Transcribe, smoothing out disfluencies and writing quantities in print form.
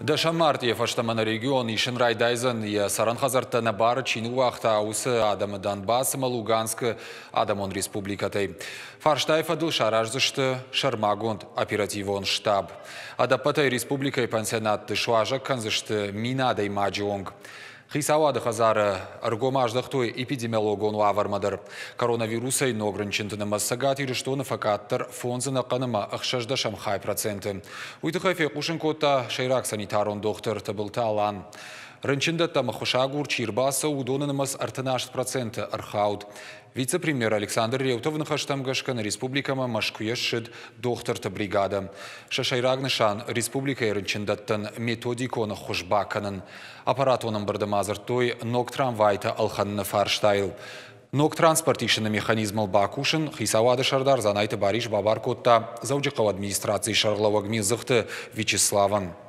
Дӕсӕм мартъийӕ фӕстӕмӕ нӕ регион исын райдайдзӕн, йӕ цӕрӕн хӕдзӕрттӕ нӕ бары чи ныууагъта, уыцы адӕмы Донбасс ӕмӕ Луганскы адӕмон республикӕтӕй. Фарстайы фӕдыл сараздзысты сӕрмагонд оперативон штаб. Ӕдӕппӕтӕй республикӕйы пансионатты суазӕг кӕндзысты 1000 адӕймаджы онг. Хицауады хӕдзары ӕргом аздӕхтой эпидемиологон уавӕрмӕ дӕр. Коронавирусӕй ног рынчынты нымӕц Цӕгат Ирыстоны фӕкъаддӕр фондз ӕнӕхъӕн ӕмӕ ӕхсӕздӕсӕм хай проценты. Уый тыххӕй фехъусын кодта сӕйраг санитарон дохтыр Тыбылты Алан. Рынчындӕттӕм ӕххуысагур чи ӕрбацӕуы, уыдоны нымӕц 38% ӕрхауд. Вице-премьер Александр Реутовы ныхӕстӕм гӕсгӕ нӕ республикӕмӕ Мӕскуыйӕ ссыд дохтырты бригадӕ. Сӕ сӕйраг нысан – республикӕйы рынчындӕттӕн методикон ӕххуыс бакӕнын. Аппаратон ӕмбырды ма дзырдтой ног трамвайтӕ ӕлхӕныны фарстайыл. Ног транспорт исыны механизмыл бакусын хицауады сӕрдар Дзанайты Барис бабар кодта Дзӕуджыхъӕуы администрацийы сӕргълӕууӕг Милдзыхты Вячеславӕн.